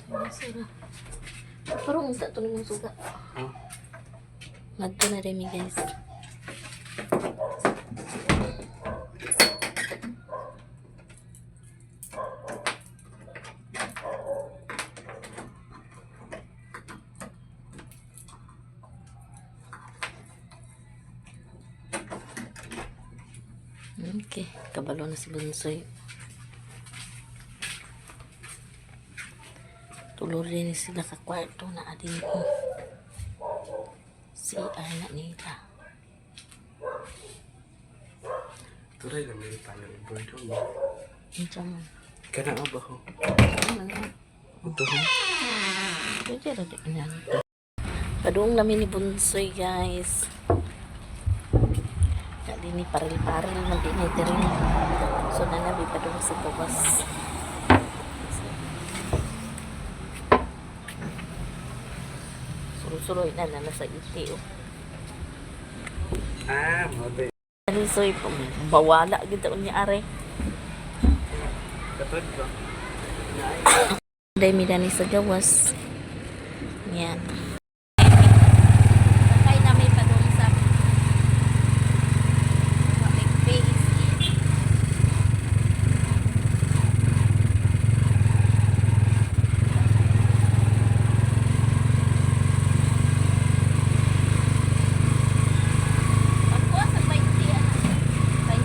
Sura. Parang unsa to nung suga. Oh. Ngadto na rin mi, guys. Okay, kabalo na si Bunsoy. Tulo rin sila ka kwarto na adin ko. CR na nila. Turay lang may panel board ho. Unsa man? Kana ba ho? Ano na? Ito ho. Pwede ra di na. Padung namin ni Bunsoy, guys. Na din ni paril-paril man din ni diri. So nanabi padung sa gawas. Sulo-suloy na na nasa iti oh. Ah, mabe. Bunsoy, bawala gid niya are. Katod ba? Day mi dani sa gawas. Yan. Sakay na may padung sa may face. Pagkuha sa 20 ano? 20.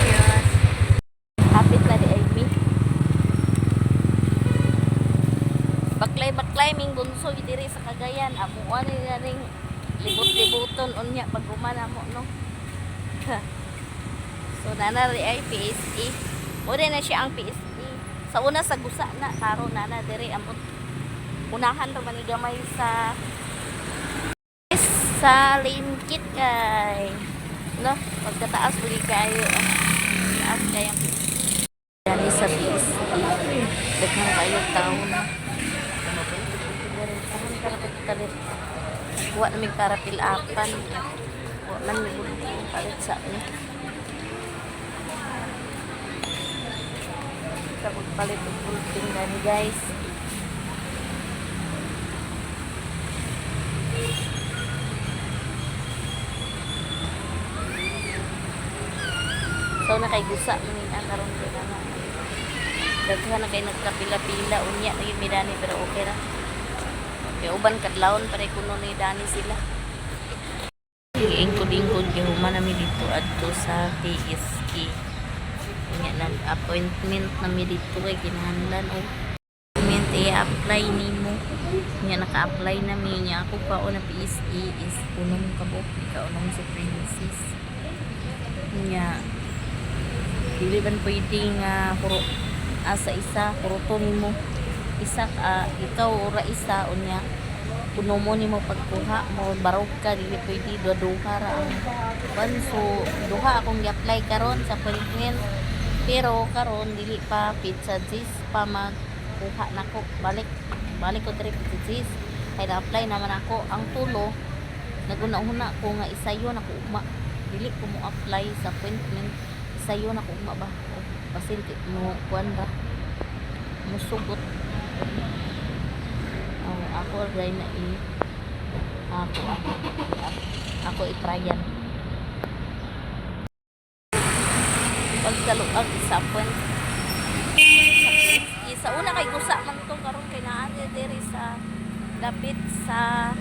Yes. Hapit na di ay mi. Baklay-baklay ming bunsoy diri sa Cagayan. Amuan ni na ring libot-libuton unya pag humana mo no. So nana ri ay PSE. Uri na siya ang PSE. Sa una sa gusa na karon nana diri amot unahan ra man ni gamay sa Limkit kay no pagkataas buli kayo, oh. Taas kay ang dani sa PSE. Daghan kayo tao na. Wa na mig para pilapan. Wa man mi palit sa ni. Sa magpalit og pulping gani, guys. So na kay gusa man ni karon kay na. Daghan na kay nagkapila-pila unya na gyud mi dani pero okay ra. Kay uban kadlawon pare kuno ni dani sila. Ingkod-ingkod kay human nami dito adto sa PSK. Unya nag-appointment nami dito kay kinahanglan og appointment i-apply nimo. Unya naka-apply na mi niya ako pa na PSE is unom ka buok ikaw unom si Princess. Unya dili man pwede nga puro asa isa kuruto nimo isa ka ikaw ora isa unya kuno mo nimo pagkuha mo barog ka dili pwede duha-duha ra ang kwan. So duha akong gi-apply karon sa appointment pero karon dili pa pizza cheese pa magkuha nako balik balik ko diri pizza cheese kay na-apply naman ako ang tulo. Naguna-una ko nga isayo na ko ugma dili ko mo apply sa appointment isayo na ko ugma ba o basin mo kuan ra musugot. Oh, ako ray na i ako ako ako i-tryan pagkaluag sa appointment sa una kay gusa man to karon kay naa diri sa dapit sa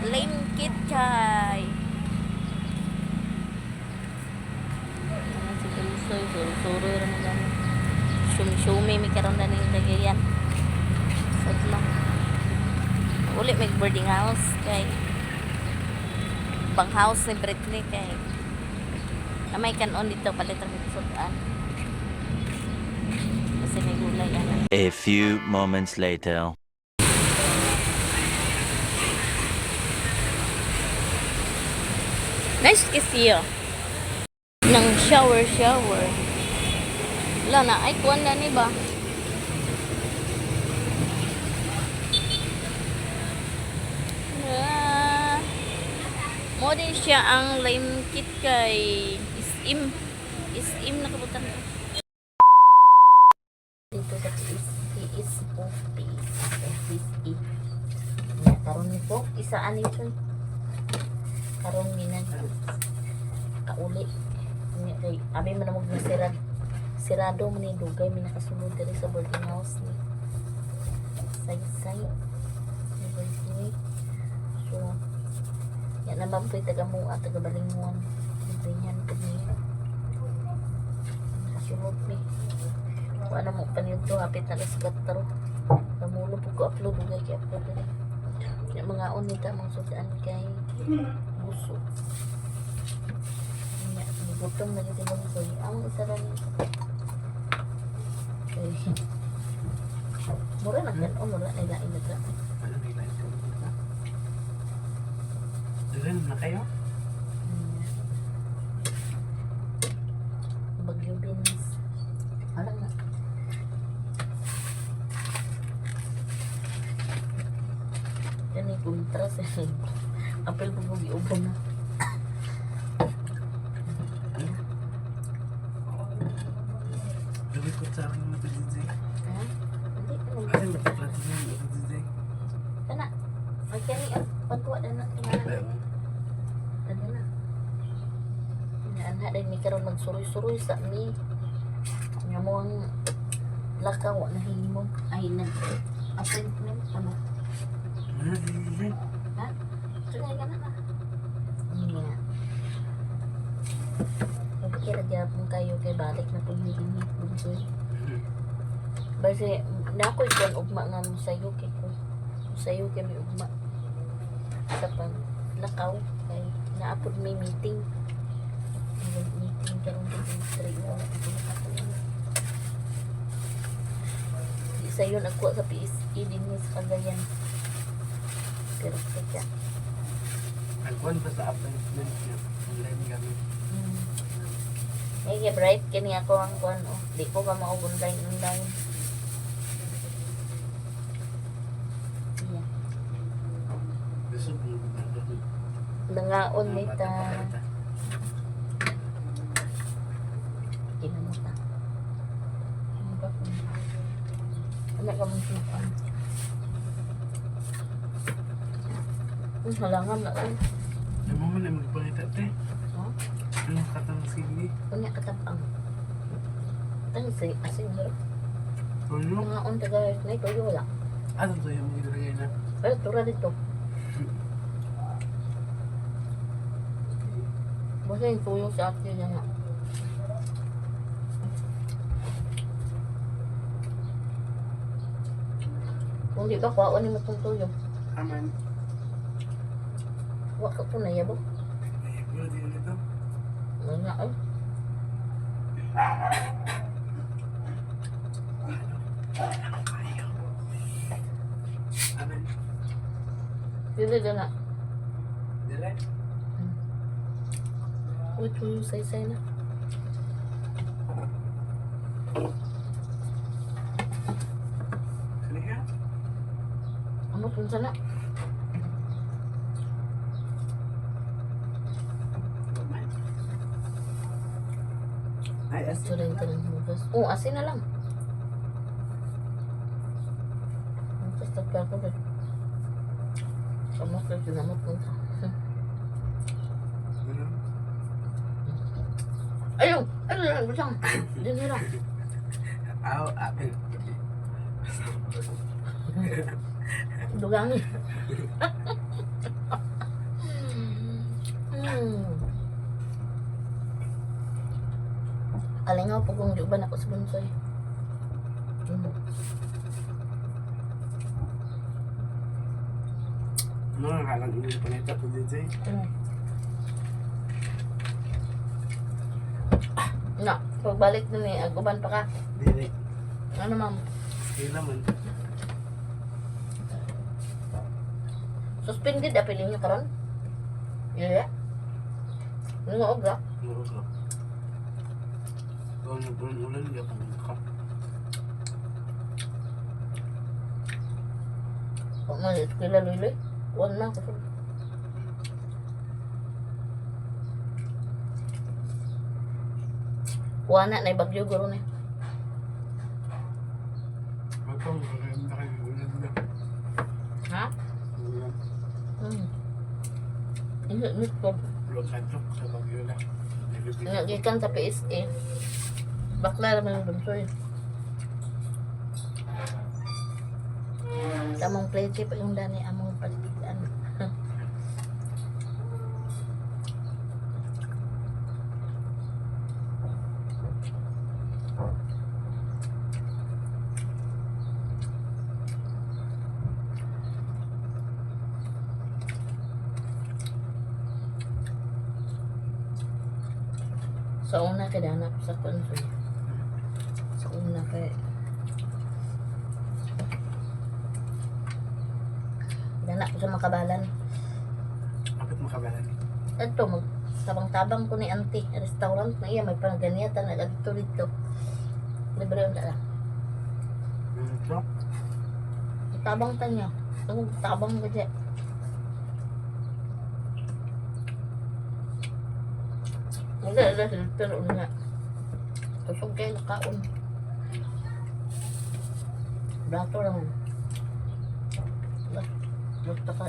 Lame Kitchay. Ano si Kulsoy, suro-suro ra man gani. Shumi-shumi mi karon na ning Cagayan. Sad lang. Uli may boarding house kay bang house ni Britney kay na may kanon dito palit ra kay sudan. Kasi may gulay ana. A few moments later. Nice kasi oh. Nang shower shower. Wala na ay kuan na ni ba? Ah. Mo din siya ang lime kit kay isim. Isim nakabutan ko. Dito sa PS, PS o PS, PSE. Ya, karon ni po, isaan ito. Karon ni nag kauli. Nya kay abi man mo sirad. Sirado man ni dugay mi nakasulod diri sa boarding house ni. Saysay. Ni boarding. So, yan naman po'y taga mua, taga Balinguan. Ganyan po niya. Nakasulod mi. Wala mo panito, hapit na alas 4. Namulo po ko upload, dugay kay upload diri. Kaya mga on nita mga sudan kay buso. Nya, gutom na gid mo so ang isa lang. Kay mura na kan oh, mura na lain na tra. Ano, may light ka ba? Daghan na kayo? Bagyo beans. Wala na. Yan yung contrast eh. Apel po po giubo na. Daghan ko sa akin mga DJ. Ha? Hindi. Ano? Kasi mataplato na yung mga DJ. Kana. Ay, kani. Ang pagkuha na na. Pero, Ano na? Inaanha din mi karon magsuroy-suroy sa mi. Nga mo ang lakaw na himo ay nag appointment ano. ano, DJ? Ha? Kaya ka na na. Ano nga? Okay ra gyapon kayo kay balik na pud mi dinhi bunsoy. Base na ako'y kuan ugma nga mo sayo kay ko. Sayo kay mi ugma sa pag lakaw kay naapod may meeting. May meeting karon kay 3 wala ko nakatuon. Di sayo nagkuha sa PSE din ni sa Cagayan. Pero teka. Nagkuhan pa sa appointment niya. Online kami. Hey, bright kini ako ang kuan oh. Di ko ka maog online online. Yeah. Gusto ko mag- Nangaon ni ta. Kinamuta. Ano ba kung ano ka mong sinukan? Halangan na eh. Ano mo na magpangita te? Ha? Ano katang sige? Unya katapang. Tang si asin hero. Tulo? Mga on taga na ito wala. Ano to yung mga ilagay na? Pero tura dito. Basta yung tuyo sa atin niya nga. Kung di ba, kuhaan ni mo itong tuyo. Aman. Wa ka po na yabo. Ay, pero di na ito. Ano nga ay. Kayo. Aman. Dili na. Dili. Uy, tuyo say-say na. Ano ka? Amo kung sana. Aman. Ay, asin. Ito rin ka ng hugas. Oh, asin na lang. Hugas na plato ba? Kamot na ginamot mo ka. Ano? Ayun! Ayun! Ayun! Busang! Diyan na lang. Aw, apel. Dugangi. Kalingaw po kung juban ako sa bunsoy. Ano ang halang inyo pangita po DJ? Na, pagbalik na ni, aguban pa ka. Dili. Ano, ma'am? Kailan man. Suspended apil ninyo karon? Yeah. Nga og ra. Oo ka. Ikaw na ulan-ulan, hindi ako ka. Wa man eskwela luloy. Kuan na kusog. Kuan na bagyo guro ni. Matong, maganda kayo ulan na. Ha? Ulan. Hindi ni ko. Lukatok sa bagyo na. Nga gikan sa PSA. Bakla ra man ang bunsoy. Tamang plate pa yung dani among palitan. Sa una kay dana ko sa konsoy. Sa una kay dana ko sa makabalan. Bakit makabalan? Adto mag tabang-tabang ko ni auntie restaurant na iya may pangganiyatan nag-adto dito. Libre unta lang. Ito? Tabang ta niya. Ang tabang ko siya. Wala, wala, pero nga. Kusog kayo nakaon. Brato lang. Wala, basta ka.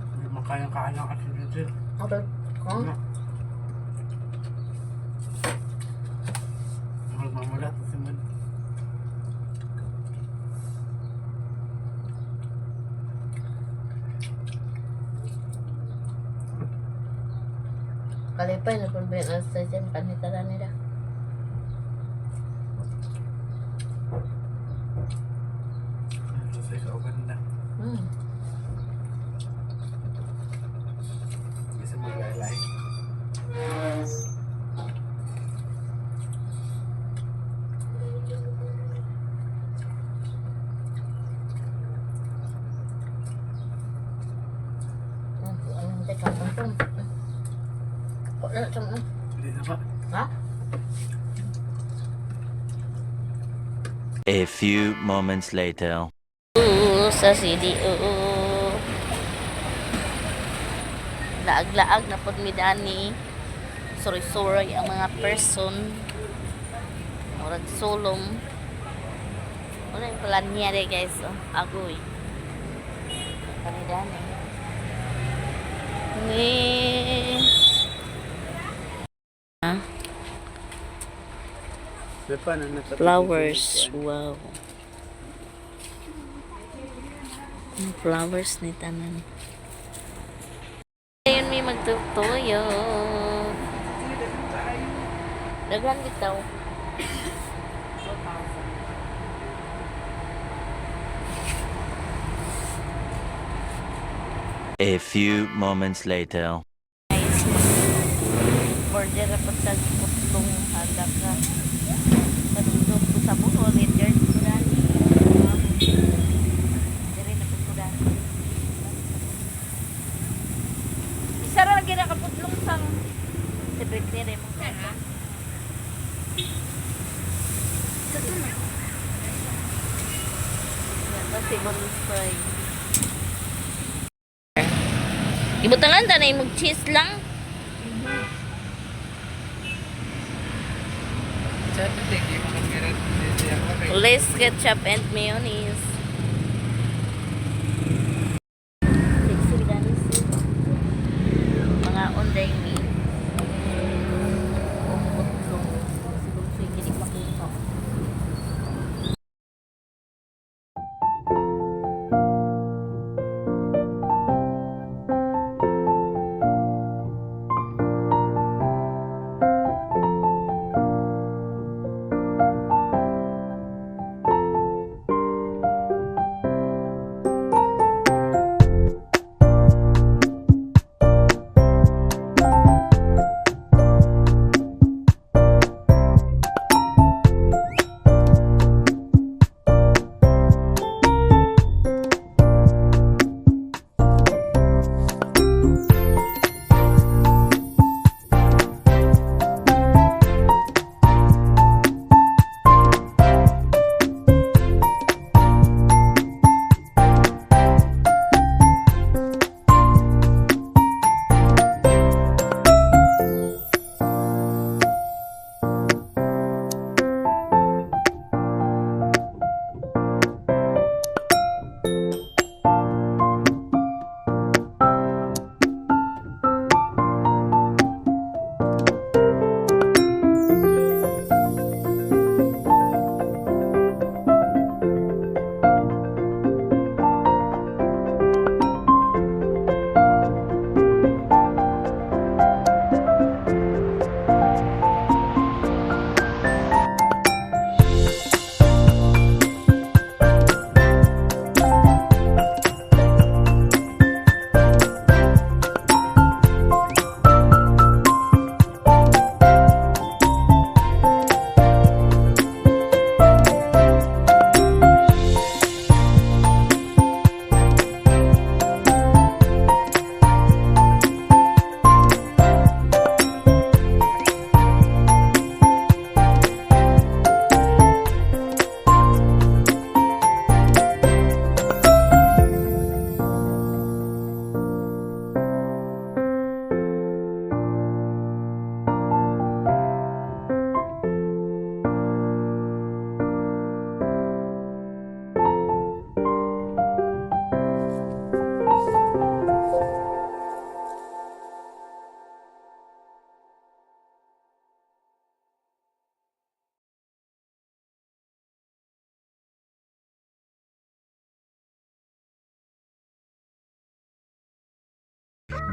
Hindi makayang kaalang kasi dito. Aray, ha? Ano? Magmamulat sa man. Kalipay, nagpulbin ang station, kanitara nila. Sa ikaw ganda. Bisa maglalay. Anong teka, pantong. Wala, tsang, Hindi na ba? ha? A few moments later. Oo, sa CDO. Laag-laag na pod mi dani. Suroy-suroy ang mga person. Murag sulong. Wala yung plan niya rin guys. Oh, agoy. Kani dani. Ni. Flowers. Wow. Ang flowers ni tanan. Ayun may magtutuyo. Daghan bitaw. A few moments later. Guys, order na pagtag putlong hala ka. Katulog ko sa Bohol, Edgar Kurani. Dire na po Kurani. Isa ra lagi nakaputlong sang Si Britney rin mo. Si Bonsoy. Ibutangan ta na imong cheese lang. Less ketchup and mayonnaise. Sexy ganis. Mga onday me. O putlong. Si Bonsoy kinig makuha.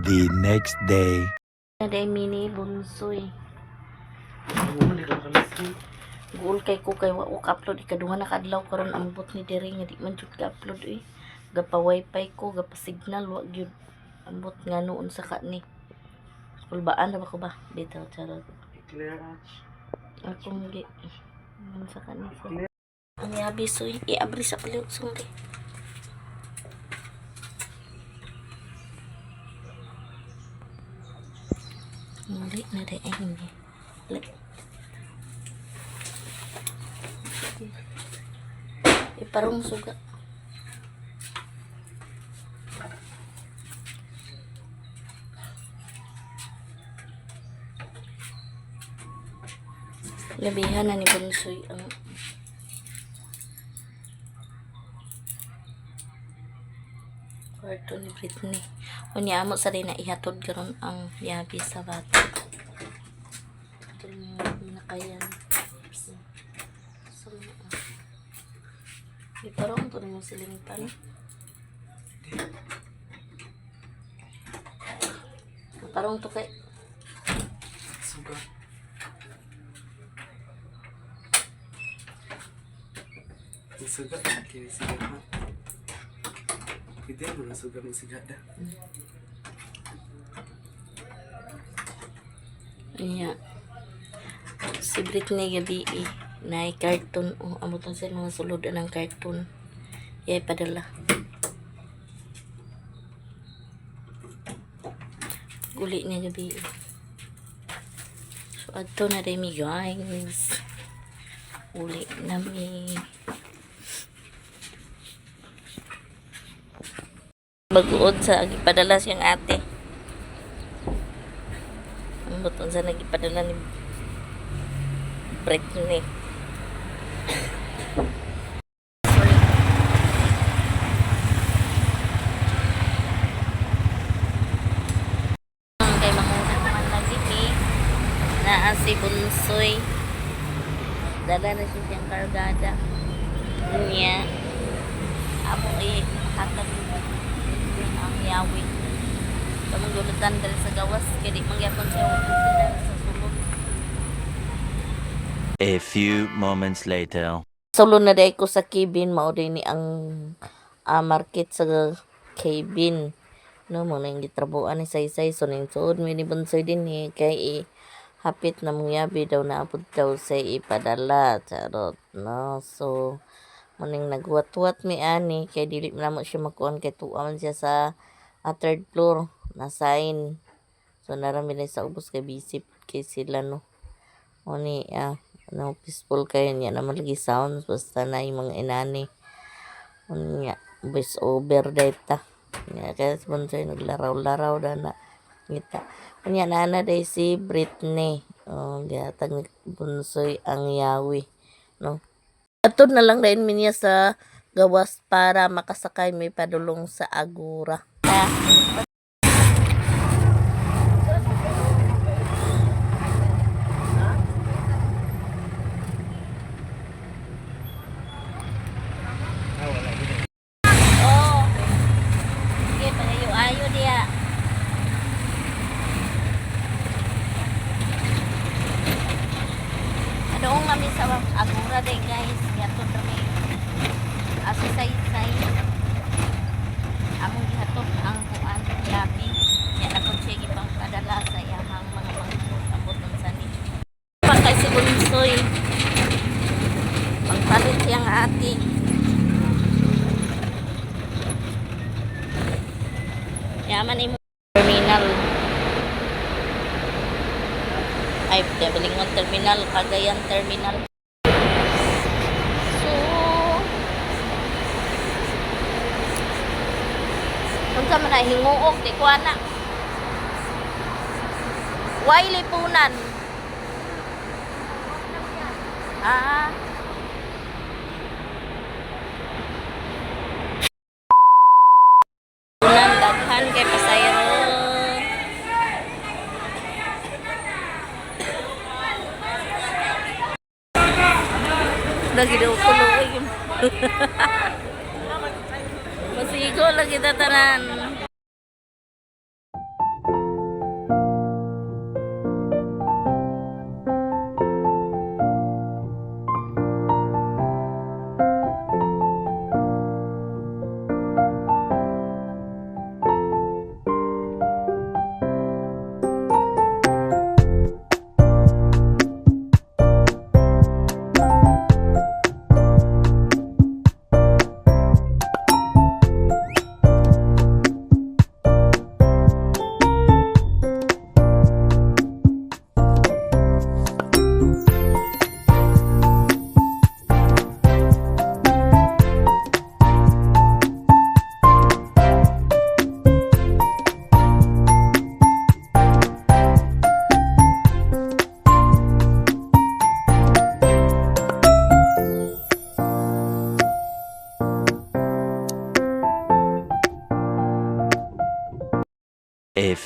The next day. Naday mini bunsoy. Ako man, di ka makalasing. Guol kay ko kay wa ko ka-upload, ikaduha na kaadlaw karon ambot ni diri nga di man jud ka-upload eh. Gapa wifi ko, gapa signal wa gyud. Ambot nga noon sa ka ni. Kulbaan na ba ko ba? Bitaw charot. Clear atch. Akong gi unsa ka ni siya. Ang yabi soy, iabri sa palihog sungli. Muli na rin ay hindi. Muli. Iparong suga. Labihan na ni Bunsoy ang kwarto ni Britney. Unya amo sa rin na ihatod karon ang yabi sa bata. Ito yung nakayan. So, di parang ito na yung silimpan. Parang to kay Suga. Ang suga, kaya siga ha. Pwede mo na suga ng sigada. Iya. Si Britney gabi eh. Nay cartoon. Oh, amot na siya mga sulod ng cartoon. Yay, padala. Uli niya gabi eh. So, adto na rin mi guys. Uli na mi. Baguod sa gipadala siyang ate. Ang buton sa nagipadala ni Britney. Sorry. Kay manguna naman lagi ni naa si Bunsoy. Dala na siya siyang kargada. Niya. Amo eh, hatag ang yawi. Kamang gulutan dali sa gawas kay di mangyapon siya sila sa sulod. A few moments later. Solo na dai ko sa cabin mao din ni ang market sa cabin. No mo nang gitrabuan ni Saysay so ning suod mi ni Bunsoy din ni kay hapit na mangyabi daw naabot daw sa ipadala charot no. So mo ning nagwat-wat mi ani kay dili man namo siya makuan kay tuwa man siya sa third floor na sign. So narami na sa ubos kay busy kay sila no. Oni ano peaceful kayo niya naman lagi sounds basta na yung mga inani. Unya voice over data. Nya kaya si Bunsoy naglaraw-laraw na na ngita. Unya na na day si Britney. Oh, gihatag ni Bunsoy ang yawi no. Atod na lang dayon mi niya sa gawas para makasakay may padulong sa Agora. Ah. Oh. Sige, pagayo-ayo diya. Adoong kami sa Agora day guys. Gihatod kami. Aso say-say. Among gihatod ang kuan yabi. Ya na po siya gipang padala sa iyahang mga pangkot ambot ng sani. Pangkay si Bunsoy. Pangpalit siyang ate. Yaman imo terminal. Ay, Balingon Terminal, Cagayan Terminal. So, unsa man ay hinguok di ko ana. Why lipunan? Ah. Lipunan daghan kay pasayro. Lagi daw kulo. Masigo lagi tatanan.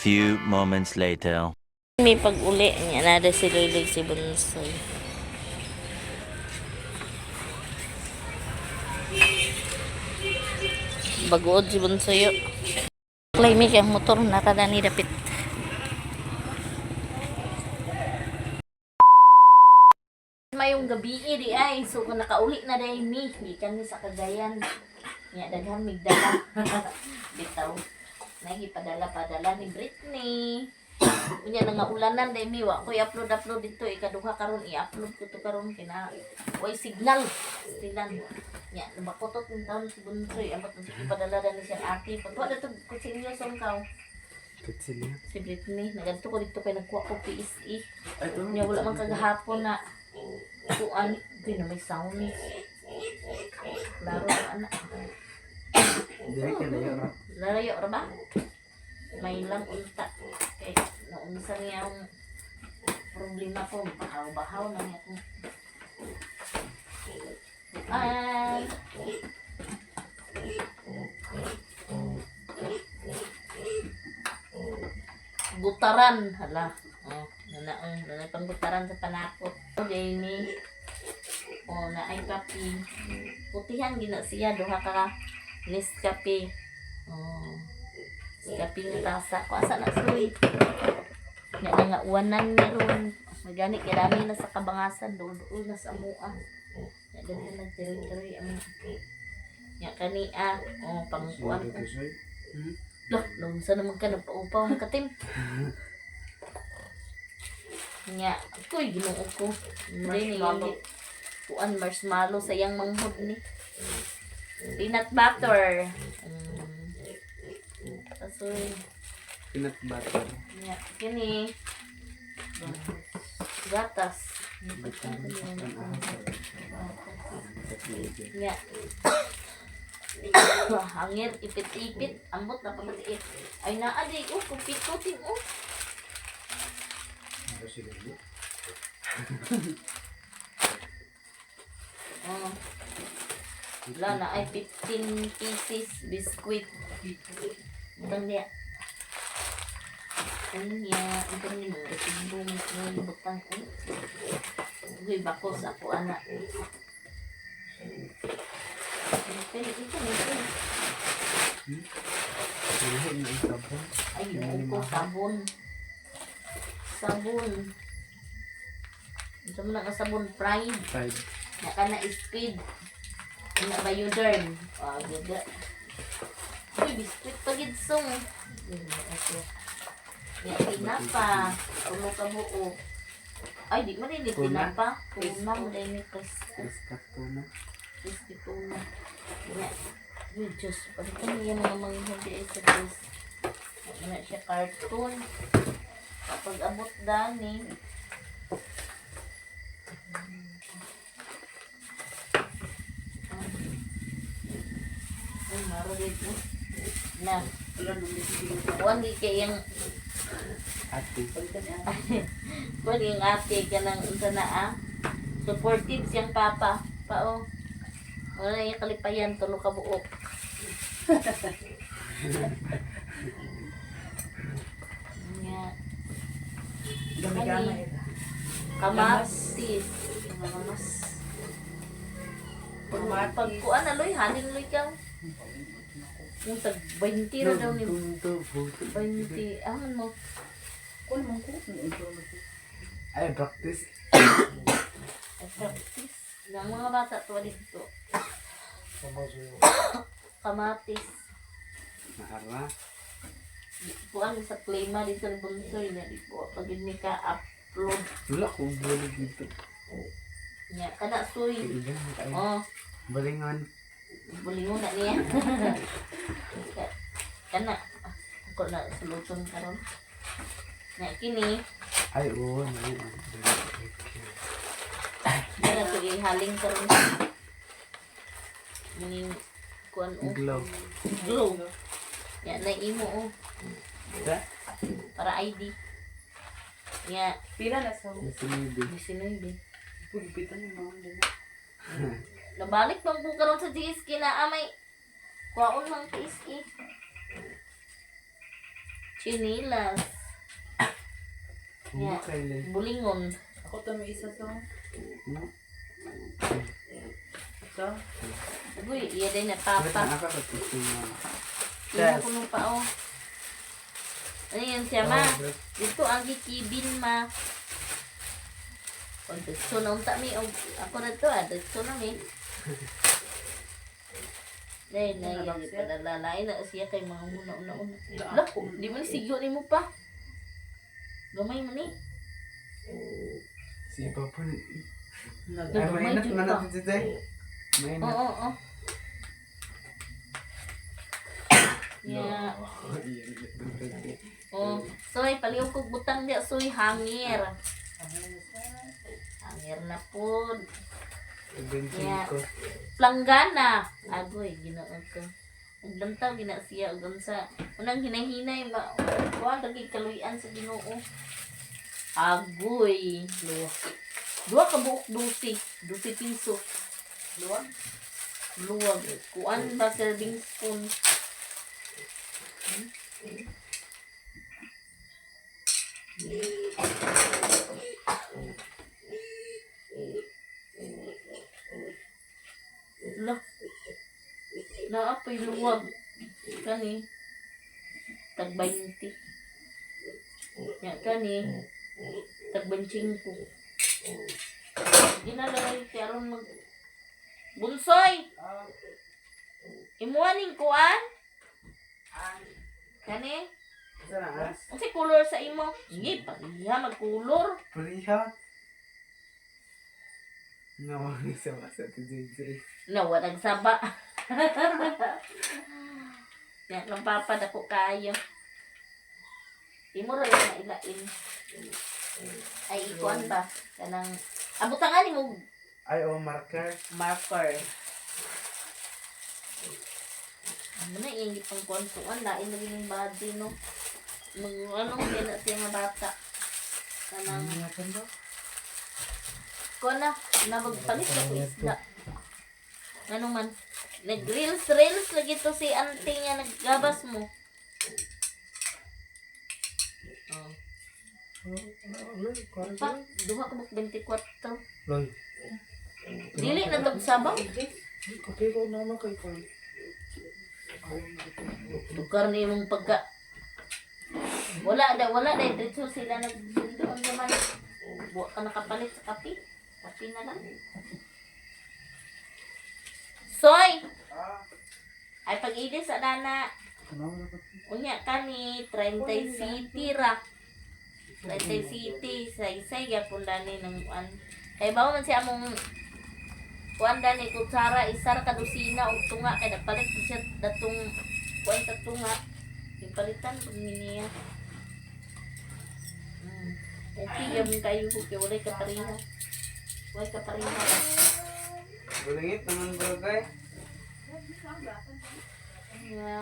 Few moments later. May pag-uli niya nada si Lilig si Bunsoy. Bagood si Bunsoy. Oh. Claim kay ang motor nakada ni dapit. Mayong gabi eh, di ay so kung nakauli na dahil mi gikan mi sa Cagayan. Nya daghan migdala. Bitaw. Nagipadala-padala ni Britney. Unya na nga ulanan dahil mi wa ko i-upload upload dito ikaduha karon i-upload ko to karon kina way signal signal nya nabakotot ng taon si Bunsoy ambot na sige padala na ni siyang ate pagwa na to kutsilyo sa kaw Kutsilyo. si Britney nagadto ko dito kay nagkuha ko PSE. Ay, ito. Nya wala man kagahapon na kuan di na may sound. Klaro na ana. Dili ka layo ra. Lalayo ra ba? May lang unta. Kay naunsa niya ang problema ko. Bahaw-bahaw na niya akong ay. Gutaran. Hala. Oh, nanaong, nanay pang gutaran sa panakot. Okay, ni. Oh, na ay kape. Putihan gina siya duha ka Nescafe. Oh. Nescafe nga tasa. Ko asa na suy. Nga na nga uwanan ni ron. Magani kay dami na sa kabangasan doon doon na sa amua. Nga daghan nagtiroy-tiroy ang nya kani ah. Oh, pangkuan ko. Hmm? Lah, naunsa naman ka nagpaupaw man katim. Nya, ako'y Ginoo ko. Hindi ni kuan marshmallow sa iyang manghod ni. Peanut butter. Asoy. Peanut butter. Nya, kini. Gatas. Nya. Hangir, ipit-ipit. Ambot na pamatiit. Ay, naa di. Oh, kupito ting oh. Oh. Wala na ay 15 pieces biscuit. Butang niya. Unya, ito ni mga resibo mo butang. Uy, bakos ako ana. Ito, ito, ito. Dili na ang sabon. Ay, ginoo ko, sabon. Sabon. Ito mo na ang sabon, Pride. Five. Naka na speed. Ano ba yun, Derm? Ah, gaga. Uy, biscuit pa gid song. Okay. Ya, tinapa. Tulo ka buo. Ay, di man rin Tuna? tinapa. Tuna mo din ni Chris. Crispy tuna. Crispy tuna. Ya. Uy, Diyos. Pagka niya mga manghod ay sa Diyos. Wala na siya cartoon. Kapag abot dani. Ay, maro dito. Na. Kuan di kay yung Ate. kuan yung ate ka nang unsa na ah. Supportive siyang papa. Pao. Wala yung kalipayan tulo ka buok. Nga. Gami-gami. Kamatis. Lamas. Pag kuan na loy, haling loy ka. Yung tag 20 ra daw ni 20. Ah, mo. Kun man ko. Ay, practice. Ay, practice. Ng mga bata to dito. Kamatis. Naara. Kuan sa klima dito ni Bunsoy na di po pag ni ka upload Wala ko bulig dito. niya kana suy. Kailan kayo. Oh, Balingan. bulingon na niya. Kana ako na suluton karon. Na kini Ay, oo. Ano. kana to ihaling karon. Muning kuan oh. Glow. Glow. Ya na imo oh Da? para ID. Ya Pila na sa Nasinibi. 19. pulpitan ni mga dala. Nabalik bang ko karon sa GSK na amay. Kuwaon mang TSK. Chinilas. Yeah. Yeah. Bulingon. Ako to may isa so. So, Uy, iya din na papa. Ako sa tingin. Iya ko nung pa oh. Ano yan siya ma? Dito ang gikibin ma. O, dito na unta mi. O, ako na to ah. Dito na mi. Dahil na yan. Padalalay na siya kay mga una una una. Lah, di mo ni sigyo ni mo pa. Gamay mo ni. Si Papa. nag Ay, Gamay mainit jud man pa. natin si Zay. Mainit. Oo, oo. Yeah. Oh, soy paliw kog butang dia soy hangir. Hangir na pod. Benching ko. Planggana. Agoy, Ginoo ko. Ug lantaw gina siya ug unsa. Unang hinahinay ma kuan lagi kaluy-an sa Ginoo. Agoy, luwa. Duha ka buok 12, 12 piso. Luwag. Luwag. Kuan ba serving spoon? Lah. Naapoy luwag. Kani. Tag 20. Ya kani. Tag 25. Ginalagay kay aron mag Bunsoy! Imuha ning kuan? Kani? Saan na? Unsay color sa imo? Sige, pareha mag-color. Pareha. Nawag sa basa ti Zay. Na walang saba. Yan lang papa dako kayo. Imo ra yung mailain. Ay ikuan ba? Kanang abutangan nimo Ay, oh, marker. marker. Ano na iyang gipang kuan-kuan lain na yung body no. Mag ano kaya na siya nga bata. Kanang Ano ba? kuan na nabagpalit na ko isda. Ano man nag reels reels lagi to si auntie nga naggabas mo. Oh. Pa, duha ka buk 24. Loy. Dili na tog sabaw. Okay ko naman kay Koi. Tukar ni imong pagka wala da wala da diretso sila nagsundo ang naman. Buwa ka nakapalit sa kape. Kape na lang. Soy! Ay pag-ilis sa nana. Unya kani 30 City ra. 30 City sa isay gyapon dani ng kuan. Kay bawo man siya among kuan dani kutsara isa ra ka dosina og tunga kay nagpalit pud siya datong kuan sa tunga. Gipalitan pud ni niya. Okay, gyapon kayo kay walay kapareha. Walay kapareha. Bulingit naman bro, Zay. Nga.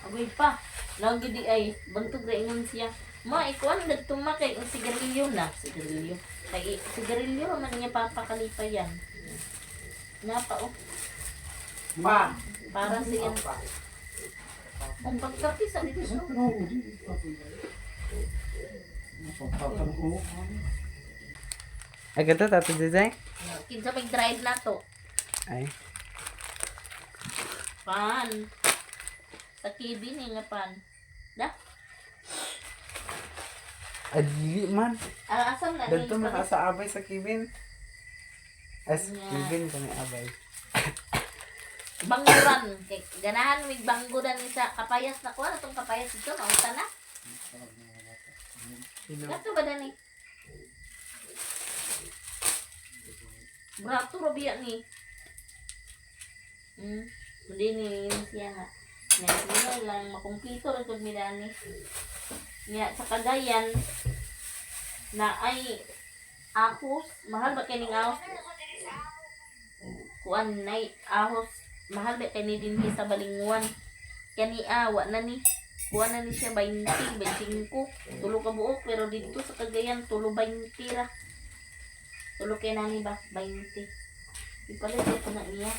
Agoy pa. Lagi di ay bantog ra ingon siya. Ma ikuan nagtuma kay ang sigarilyo na, sigarilyo. Kay sigarilyo man niya papakalipayan. Napa oh, Pa! para sa yan. Ang pagkapi sa dito siya. Ay, ganda tato Zay. Kinsa may drive na to? Ay. Pan. Sa kibi ni nga pan. Da? Adili man. Ah, asam na ni? Dito man ka sa abay sa Kevin. As Yeah. Kevin kami abay. Bangguran. Kay ganahan mig bangguran ni sa kapayas na kuan atong kapayas dito naunta na. Sino? Kato ba dani? Brato ra biya ni. Hindi ni yun siya nga. Nagsinay lang makumpleto ra jud mi dani. Nya sa Cagayan na ay ahos, mahal ba kining ahos? Kuan nay ahos, mahal ba kini dinhi sa Balinguan? Kani awa na ni. Kuan na ni siya 20, 25. Tulo ka buok pero didto sa Cagayan tulo 20 ra. Tulo kay nani ba 20. Ipalit ko na niya.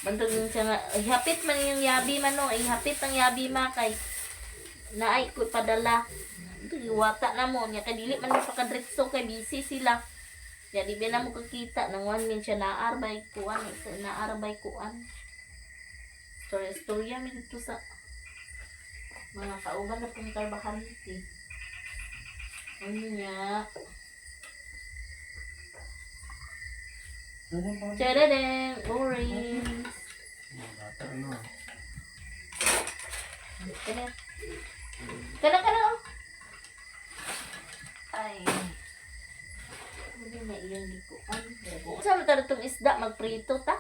Bantog yun siya nga, ihapit man yung yabi man no, ihapit ang yabi ma kay naay ko padala. Ito, iwata na mo niya kay dili man mo pakadretso kay busy sila. Ya di ba na mo kakita nang one min siya naarbay kuan, sa naarbay kuan. Storya storya mi dito sa mga kauban na pong trabahante. Ano niya? Tadadang! Orange! Bata ano. Kana. Kana kana oh. Ay. Hindi na iyang gikuan. Sa man tara tong isda magprito ta?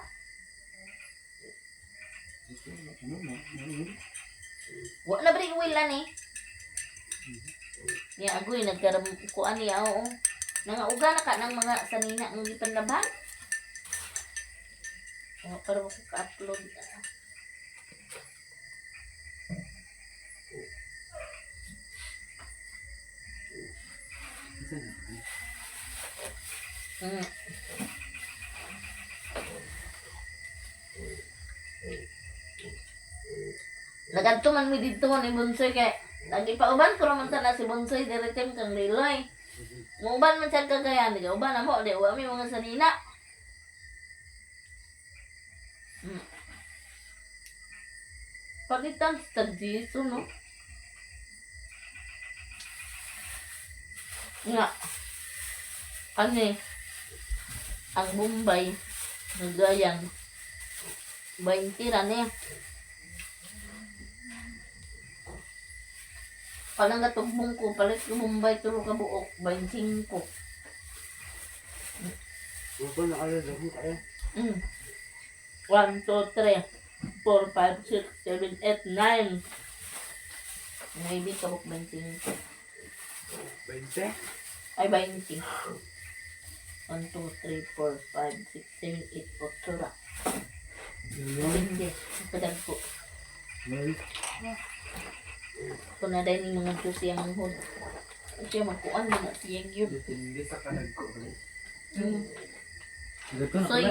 Ano na? Ano? Wa na bri oil ani. Niya agoy nagkaram kuan niya oo. Nangauga na ka ng mga sanina ng gipanlaban. Oh, pero ko ka-upload. Ah. Isa na. Nagadto man mi didto ni Bunsoy kay lagi pa uban ko man na si Bunsoy dire time kang Liloy. Muuban man siya kagayan, di uban na mo, di wa mi mga sanina. Pagitang sa jiso, no? Nga. Kani, ang Bombay, nagayan, 20 ra niya. Palang gatugbong ko, palit ko Bombay, tulo ka buok, 25. Wala na kayo damo kayo. 1, 2, 3, 4, 5, 6, 7, 8, 9. Maybe kabuk 25. 20? Ay, 20. 1, 2, 3, 4, 5, 6, 7, 8, 8 ra. Yun. 20. Kadag ko. Yun. Kung na dahil yung mga juice yung manghod. Siya magkuan na siya yun. Depende sa kanag ko. Ito Soy,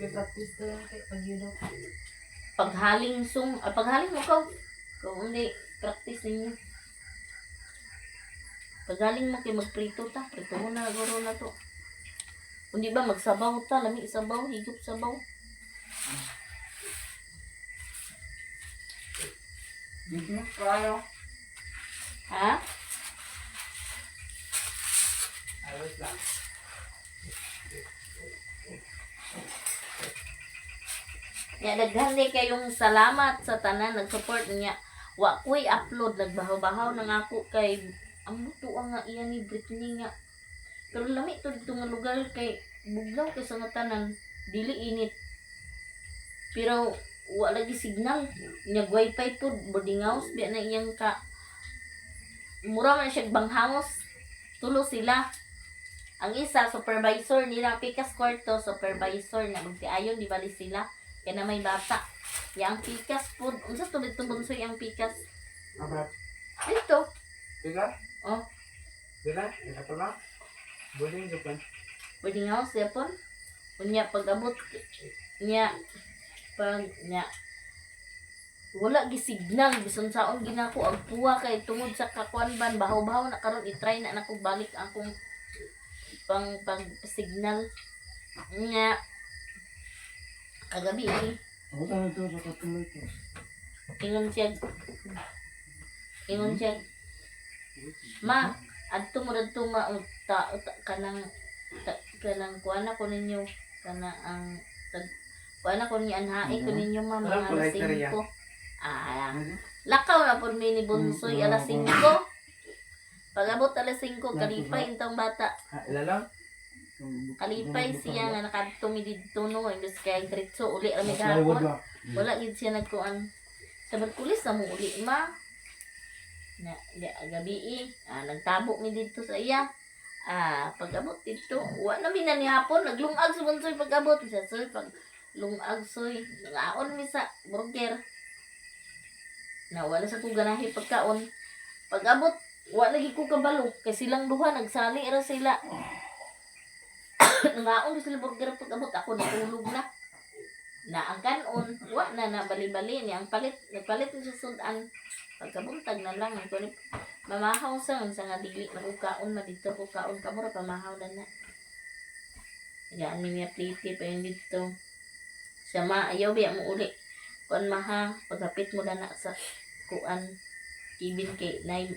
May practice na lang kay pag yun. Paghaling sung, ah, paghaling mo ko. Kung hindi, practice ninyo. Paghaling mo kay magprito ta, prito mo na guro na to. Kundi ba magsabaw ta, lami sabaw, higop sabaw. Dito na kayo. Ha? Ayos lang. Ya daghan di kayong salamat sa tanan nag-support niya. Wa ko'y upload nagbahaw-bahaw na nga ako kay ang buto nga iya ni Britney nga. Pero lami to dito nga lugar kay buglaw kay sa nga tanan dili init. Pero wa lagi signal. Nya wifi pod boarding house biya na iyang ka mura man siya banghangos. Tulo sila. Ang isa supervisor nila pikas kwarto supervisor na magtiayon di bali sila kaya na may bata. Ya ang pikas pod unsa to dito bunsoy ang pikas? Abat. Dito. Diba? Oh. Diba? Diba pa ba? Boleh Japan. Boarding house yapon. Unya pag-abot niya pag niya wala gi signal bisan saon ginako ang puwa kay tungod sa kakuan ban bahaw-bahaw na karon i-try na nako balik akong pang pag signal nya kagabi eh, Ako na ito sa katuloy ko. Ingon siya ma adto mo radto ma og ta, ta kanang ta, kanang kuan ako ninyo kana ang tag kuan ako ni anhae ko ninyo ma mga Walang alas polite na riya. 5. Ah, lakaw na pod mi ni Bunsoy alas 5. Pag-abot alas 5 kalipay intang bata. Ha, ilan lang? Kalipay siya nga nakadto mi didto no imbes kay diretso uli ra mi gahapon. Wala gid siya nagkuan. Sa Barkulis na mo uli ma. Na di, gabi eh. Ah, nagtabok mi didto sa iya. Ah, pag-abot didto, wa na mi na ni hapon naglungag sa Bunsoy pag-abot siya soy pag lungag soy nangaon mi sa burger. Na wala sa ko ganahi pagkaon. Pag-abot wa lagi ko kabalo kay silang duha nagsali ra sila. Nangaon sila burger pag-abot ako natulog na. Na ang kanon, wa na na bali-bali niya. Ang palit, nagpalit ni siya sudan. Pagkabuntag na lang, ang kuan mamahaw sa nga dili na ko kaon na dito ko kaon kamo ra pamahaw na na. Tagaan mi niya pliti pa yun dito. Siya ma, ayaw biya mo uli. Kuan maha, paghapit mo na na sa kuan. Kibin kay nay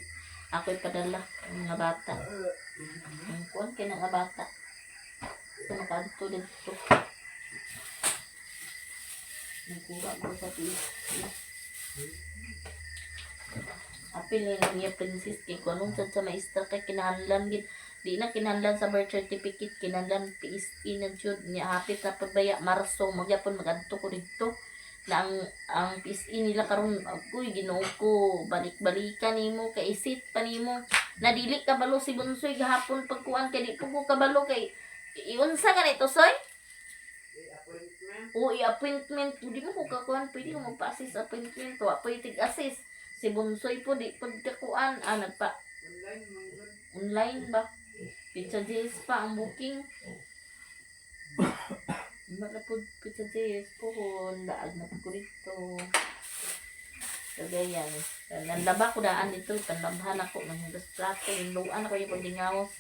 ako'y padala ang mga bata. Ang kuan kay nga bata. Sa makadto dito. Nagkuha ko sa tiis. Apil ni niya princess kay kuan sad sa maestra kay kinahanglan gid di na kinahanglan sa birth certificate, kinahanglan PSE na jud niya. Hapit na pud baya Marso, magyapon magadto ko didto na ang PSE nila karon. Agoy, Ginoo ko, balik-balikan nimo kay isit pa nimo na dili kabalo si Bunsoy gahapon pagkuan kay di po ko kabalo kay iunsa ganito soy. I-appointment. O i-appointment, di mo ko kakuan, pwede ko magpa-assist appointment, wa pwede tig-assist si Bunsoy po, di pud kakuan, ah, nagpa Online, mga god. online ba? Pizza JS pa ang booking. Wala po Pizza JS po kung laag na po ko dito. Kagayan. Nanlaba ko daan dito. Panlabhan ako ng hugas plato. Hinluan ako yung pagdingawas.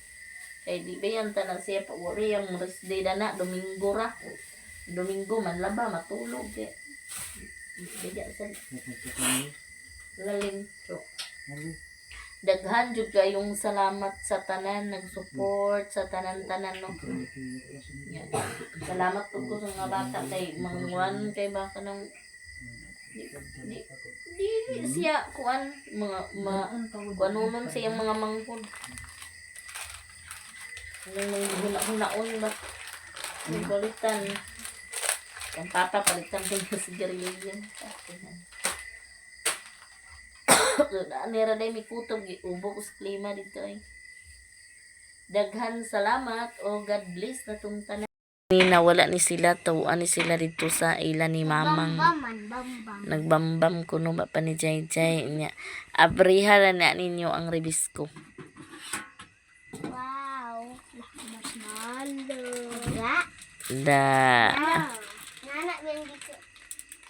Kay di ba yan tanan siya pa wari ang rest day na na. Domingo ra. Domingo manlaba matulog eh. Bigya sa lalim. So, daghan jud kayong salamat sa tanan nag-support sa tanan-tanan, no. Yeah. Salamat pud ko sa mga bata kay mangwan kay baka nang di di di siya kuan mga ma kuanunon sa iyang mga manghod. Anong mga huna-hunaon ba? May palitan. Ang papa palitan ko yung sigarilyo yan. Nira day may kutob, ubo ko sa klima dito ay. Daghan salamat o God bless na tong tanan. Ni nawala ni sila, tawaan ni sila dito sa ila ni mamang. Bambaman, bambam. Nagbambam kuno ba pa ni Jai Jai niya. Abriha na na ninyo ang rebis ko. Wow. Marshmallow. Ga. Da. Wow. Nana, yan dito.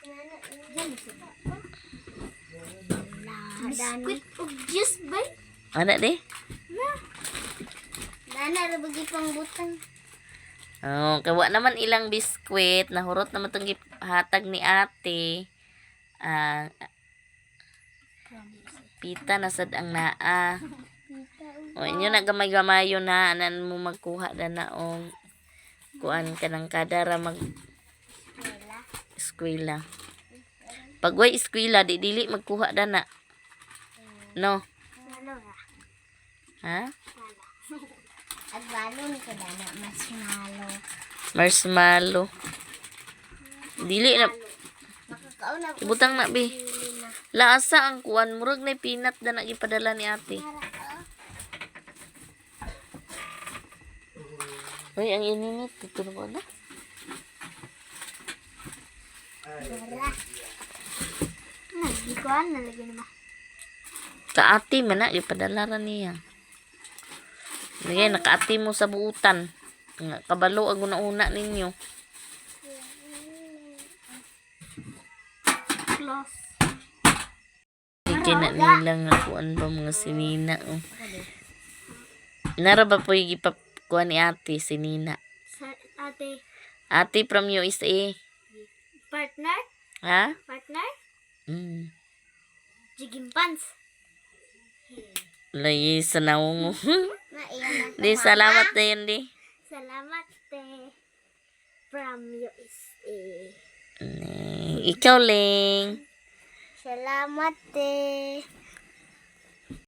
Nana, yan dito. Biskuit ug juice ba? Ana di? Nana, rabagi pang butang. Oh, kawa naman ilang biskwit, nahurot naman tong hatag ni ate. Ah, pita na sad ang naa. O inyo na gamay-gamayo na anan mo magkuha na na og kuan ka ng kadara mag eskwela. Pag way eskwela di dili magkuha da na. No. Ano ra? Ha? Agbalo ni ko dana marshmallow. Marshmallow. Dili na Makakaon na ibutang na bi. Laasa ang kuan murag na peanut da na gipadala ni ate. Uy, ang ininit dito na ba na? Nagikuan na lagi naman. Sa ate man na gipadala ra niya. Sige, nakaati mo sa buutan. Nga, kabalo ang una-una ninyo. Close. Sige na nila nga kuan ba mga sinina. Oh. Nara ba po yung gipakuan ni ate, sinina? Sa ate, Ate from USA. partner? Ha? Partner? Mm. Jigging pants. Layi sa naong. Maiyan Di, salamat na yun, di. Salamat te. From USA. Ning, ikaw, Ling. Salamat te.